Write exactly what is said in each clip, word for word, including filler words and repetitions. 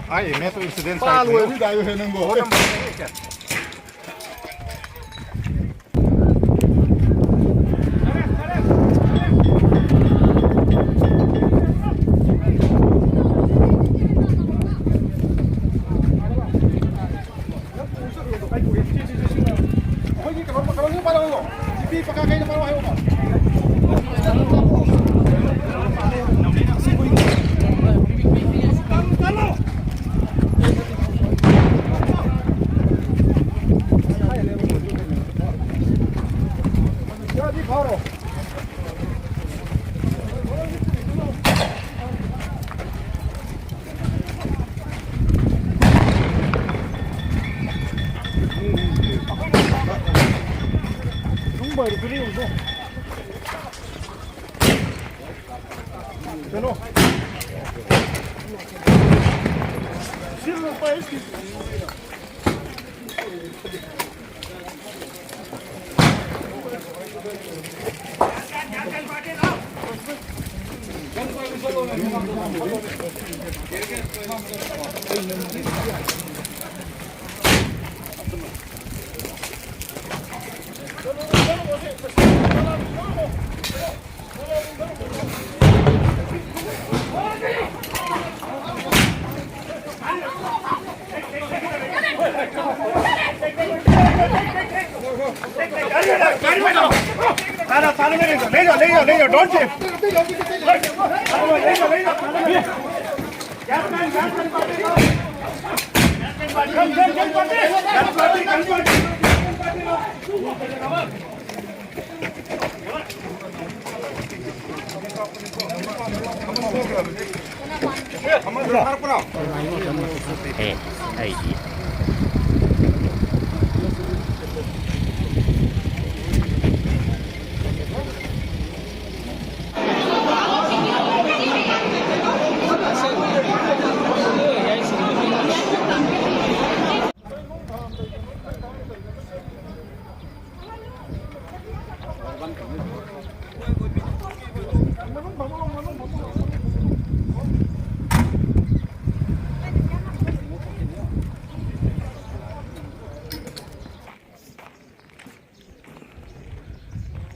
Ai, me tu incident site ni. Palu ni dai he nunggu.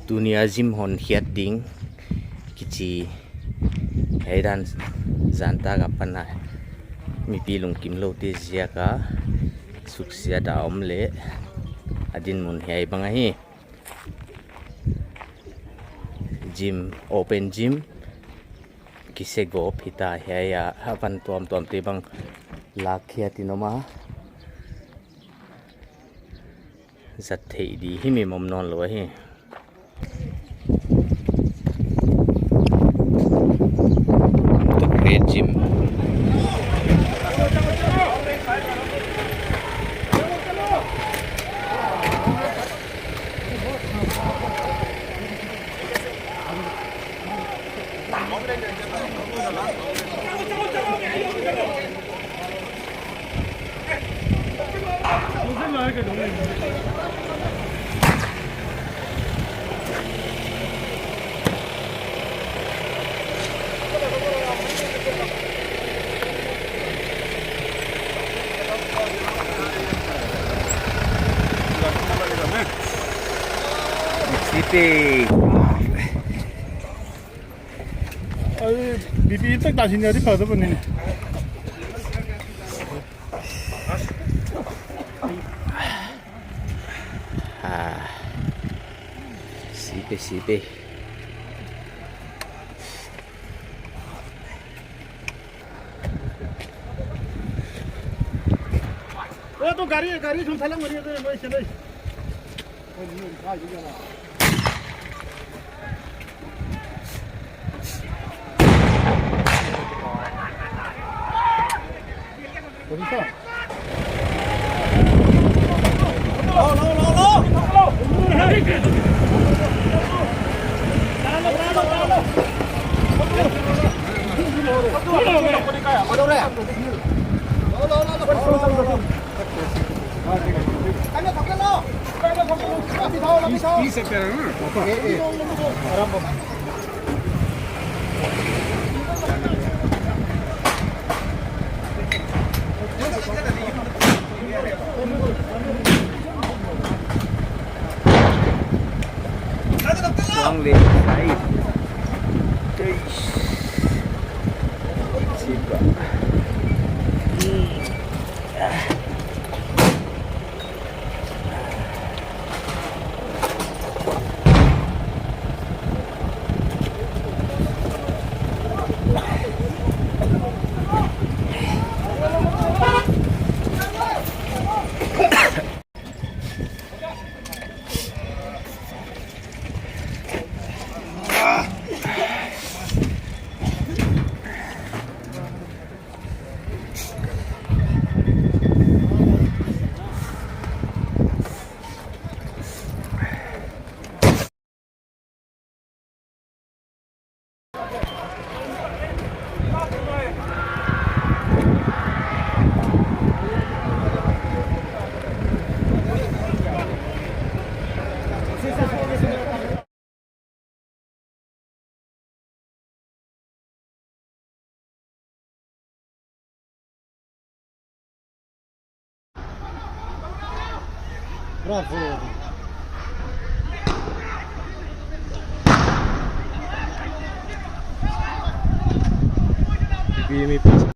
Tuni a gym hon khiat ding kichi hiai dan zan tak apan a mipi lungkimlou te ziak a suksiat a om leh a dinmun hiai bang ahi. Gym, open gym kise gawp hita hiai a, a van tuamtuam te bang lak khiat in om a. Zat theih di himhim om nawnlou ahi. Tuk Red Gym. Sipi. Ai, B P tak tak sini ada pada apa ni? Ah. Sipi, sipi. Oh, tu gari, gari sum salam gari tu, boy, sini. Bravo. Bimi pas.